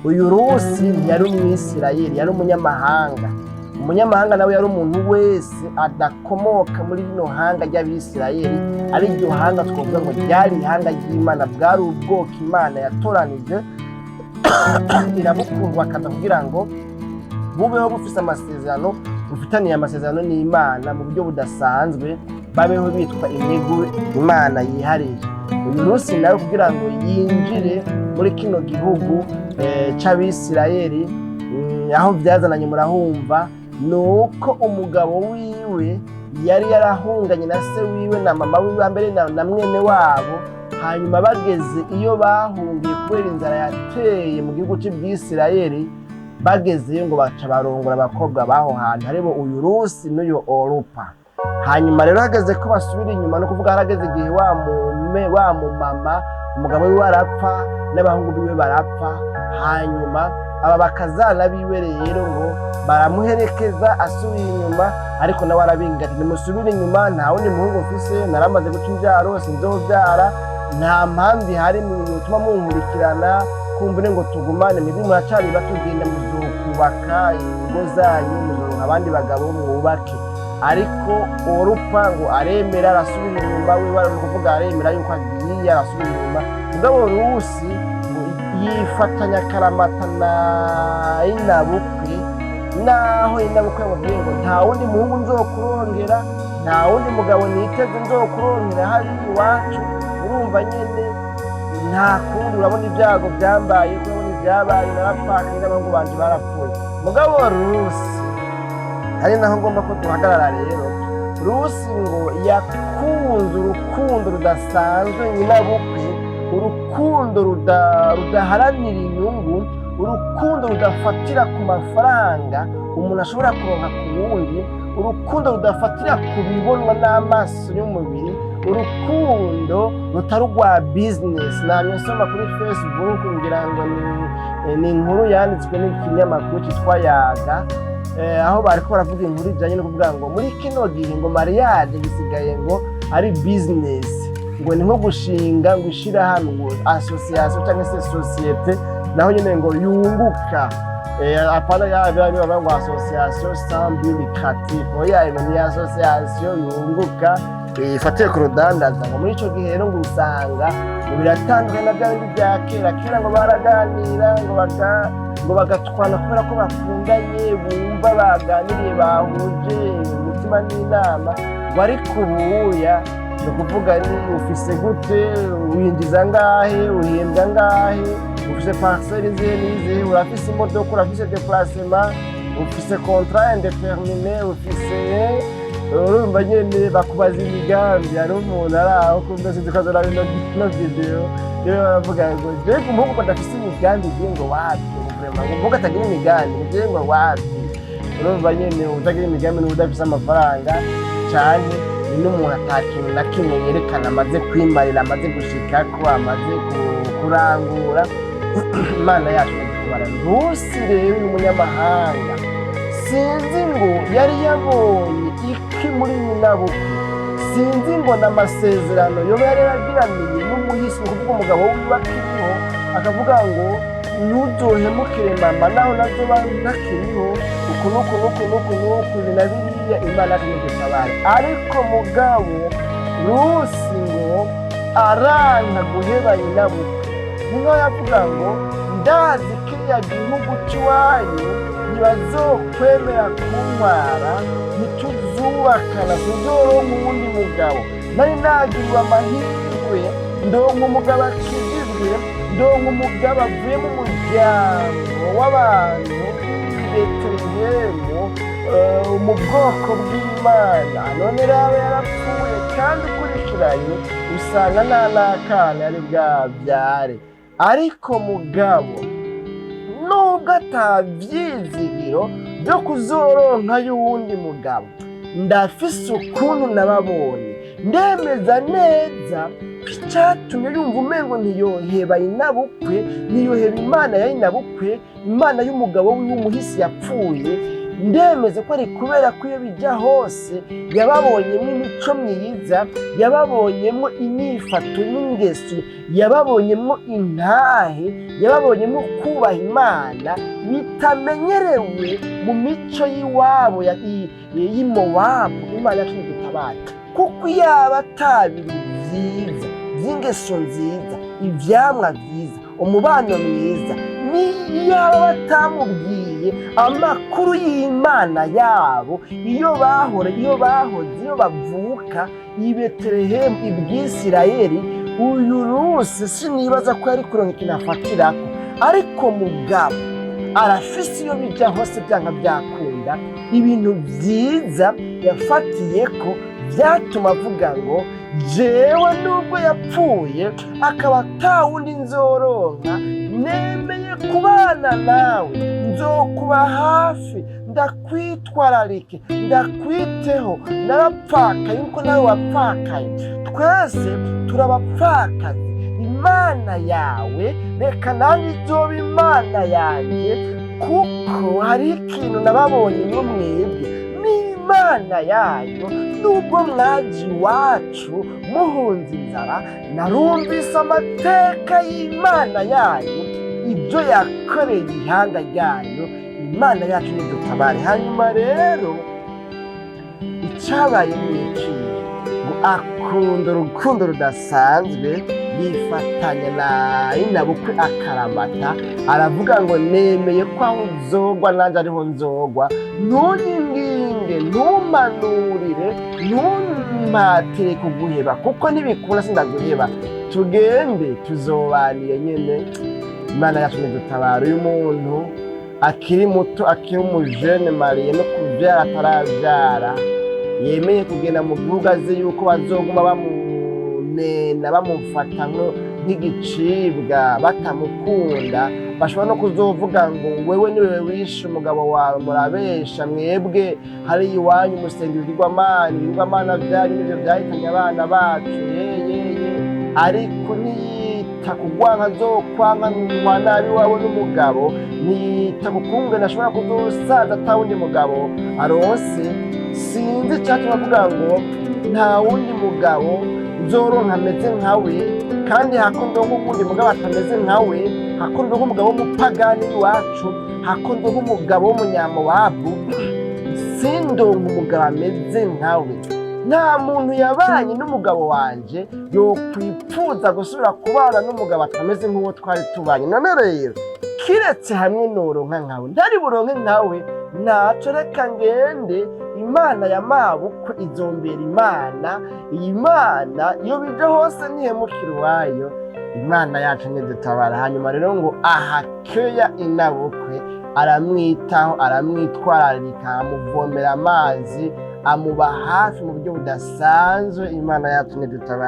Uyu Rusi ntiyari Umwisirayeli, yari umunyamahanga. Umunyamahanga nawe yari umuntu wese adakomoka muri rino hanga ry'Abisirayeli, ari ryo hanga twavuga ngo ryari ihanga ry'Imana. Bwari ubwoko Imana yatoranije, irabukundwa akaza kugira ngo bubeho bufise amasezerano, bufitaniye amasezerano n'Imana mu buryo budasanzwe, babeho bitwa imigu Imana yihariye. Uyu munsi nawe, kugira ngo yinjire muri kino gihugu c'Abisirayeli, aho byazananye murahumva, ni uko umugabo wiwe yari yarahunganye na se wiwe na mama wiwe mbere na mwene wabo. Hanyuma bageze iyo bahungiye kubera inzara yateye mu gihugu cy'Ubwisirayeli, bagezeyo ngo baca barongora abakobwa b'aho hantu, haribo uyu Rusi n'uyu Orupa. Hanyuma rero hageze ko basubira inyuma, no kuvuga harageze igihe wa mumama, umugabo wiwe arapfa n'abahungu biwe barapfa. Hanyuma aba bakazana biwe rero ngo baramuherekeza asubiye inyuma, ariko nawe arabinga ati: "Nimusubire inyuma, nta wundi muhungu mfise, naramaze guca imbyaro, sinzobyara, nta mpamvu ihari mutuma munkurikirana kumbure ngo tugumane. Mwebwe muracari bato, genda muzokubaka ingo zanyu, muzoronka abandi bagabo mwubake." Ariko Orupa ngo aremera, arasubira inyuma wiwe, ni ukuvuga aremera yuko agiye, arasubira inyuma. Mugabo Rusi ngo yifatanya akaramata na inabukwe, naho inabukwe yamubwiye ngo: "Nta wundi muhungu nzokurongera, nta wundi mugabo niteze nzokurongera hariya iwacu." Urumva nyene nta kundi, urabona ibyago byambaye, urabona ibyabaye, narapfakaye n'abahungu banje barapfuye. Mugabo Rusi, hari naho ngomba ko duhagarara rero. Rusi ngo yakunze urukundo rudasanzwe nyinabukwe, urukundo rudaharanira inyungu, urukundo rudafatira ku mafaranga umuntu ashobora kuronka ku wundi, urukundo rudafatira ku bibonwa n'amaso y'umubiri, urukundo rutari urwa business. Namye nsoma kuri Facebook, ngira ngo ni inkuru yanditswe n'ikinyamakuru cyitwa Yaga, aho bariko baravuga inkuru ijanye no kuvuga ngo muri kino gihe ngo mariage bisigaye ngo ari business, ngo ni nko gushinga ngo ishirahamwe, ngo association cyangwa se société, naho nyine ngo yunguka. Apana ya bya biba ngo association sans but lucratif, oya, ngo ni association yunguka, ifatiye ku rudandaza. Ngo muri ico gihe rero ngo usanga ngo biratandukanye na bya bindi bya kera. Kera ngo baraganira, ngo bagatwana kubera ko bakundanye, bumva baganiriye, bahuje umutima n'inama. Ngo ariko ubuya ni ukuvuga ni ufise gute, winjiza angahe, uhembwa angahe, ufise parcelle izihe n'izihe, urafise imodoka, urafise déplacement, ufise contrat indéterminé, ufise, urumva nyene bakubaza imigambi. Hari umuntu ari aho kumbe sinzi ko azora ino vidéo, rero baravuga ngo jewe umuhungu ngo ndafise imigambi, igiye ngo wapi, ngo vraiment ngo umuhungu atagira imigambi, ngiye ngo wapi. Urumva nyene utagira imigambi n'uba udafise amafaranga canke ni n'umuntu ata kintu na kimwe yerekana amaze kwimarira, amaze gushikako, amaze kurangura. Imana yacu iradutubara. Rusi rero uyu munyamahanga, sinzi ngo yari yabonye iki muri nyinabukwe, sinzi ngo ni amasezerano yoba yari yaragiraniye n'umuhisi, ni ukuvuga umugabo wiwe akiriho, akavuga ngo: "Ntuzohemukire mama naho nazoba ntakiriho, uku n'uku n'uku n'uku n'uku, ibi na biriya." Imana yacu nidutabare. Ariko mugabo Rusi ngo aranka guheba nyinabukwe, ni nkaho yavuga ngo: "Ndazi kiriya gihugu cy'iwanyu ntibazokwemera kuntwara, ntituzubakana, tuzoronka uwundi mugabo. Nari nagiriwe amahirwe ndonka umugabo akijijwe, ndonka umugabo avuye mu muryango w'abantu b'i Betelehemu, mu bwoko bw'Imana. None raba yarapfuye, kandi ukurikiranye usanga nta n'akana yari bwabyare." Ariko mugabo nubwo atavyizigiro byo kuzoronka y'uwundi mugabo, ndafise ukuntu nababonye, ndemeza neza ko icatumye yumva umengo ntiyoheba inabukwe, ntiyoheba Imana ya inabukwe, Imana y'umugabo wiwe umuhisi yapfuye. Ndemeze ko ari kubera ko iyo bija hose yababonyemo imico myiza, yababonyemo inyifato n'ingeso, yababonyemo intahe, yababonyemo kubaha Imana bitamenyerewe mu mico y'iwabo y'Imowabu. Imana yacu ntidutabare, kuko iyaba ata bintu vyiza vy'ingeso nziza, ivyamwa vyiza, umubano mwiza, niyaba batamubwiye amakuru y'Imana yabo, iyo bahora, iyo bahoze, iyo bavuka i Betelehemu i Bwisirayeli, uyu Rusi sinibaza ko yari kuronka ikintu afatirako. Ariko mugabo arafise iyo bija hose, byanka byakunda, ibintu vyiza yafatiye ko vyatuma avuga ngo: "Jewe nubwo yapfuye akaba atawundi nzoronka, nemeye kubana nawe, nzokuba hafi, ndakwitwararike, ndakwiteho. Narapfakaye nkuko nawe wapfakaye, twese turabapfakazi. Imana yawe reka nanjye izoba Imana yanjye, kuko hari ikintu nababonye mwo mwebwe n'Imana yayo. Nubwo mwaje iwacu muhunze inzara, narumvise amateka y'Imana yayo, ibyo yakoreye ihanga ryayo. Imana yacu nidutabare." Hanyuma rero icyabaye ni ikihe? Ngo akunda urukundo rudasanzwe, yifatanya na inabukwe akaramata. Aravuga ngo: "Nemeye ko aho nzogwa nanjye ariho nzogwa, ntunyinginge, ntumanurire, ntumpatire kuguheba, kuko ntibikunda, sindaguheba. Tugende tuzobaniye nyene." Imana yacu nidutabara. Uyu muntu akiri muto, akiri umujene marié, no kuvyara ataravyara, yemeye kugenda mu gihugu azi yuko bazoguma bamunena, bamufata nk'igicibwa, batamukunda, bashobora no kuzovuga ngo: "Wewe niwe wishe umugabo wawe, murabesha mwebwe, hari iwanyu musenga ibigirwamana, ibigirwamana byanyu nivyo vyahitanye abana bacu." Yeyeye, ariko ntiyita ku rwanka azokwankanwa nabi wawe n'umugabo, ntiyita ku kungene ashobora kuzosaza atawundi mugabo aronse. Sinzi icatuma avuga ngo: "Nta wundi mugabo nzoronka ameze nkawe, kandi hako ndonka uwundi mugabo atameze nkawe, hako ndonka umugabo w'umupagani w'iwacu, hako ndonka umugabo w'umunyamowabu, sindonka umugabo ameze nkawe. Nta muntu yabanye n'umugabo wanje yokwipfuza gusubira kubana n'umugabo atameze nk'uwo twari tubanye. None rero kiretse hamwe noronka nkawe, ntari buronke nkawe, ntaco, reka ngende. Imana ya mabukwe izombera Imana. Iyi Mana iyo bija hose ntihemukira iwayo. Imana yacu ntidutabara." Hanyuma rero ngo ahakeya inabukwe, aramwitaho, aramwitwararika, amuvomera amazi, amuba hafi mu buryo budasanzwe. Imana yacu ntidutabara.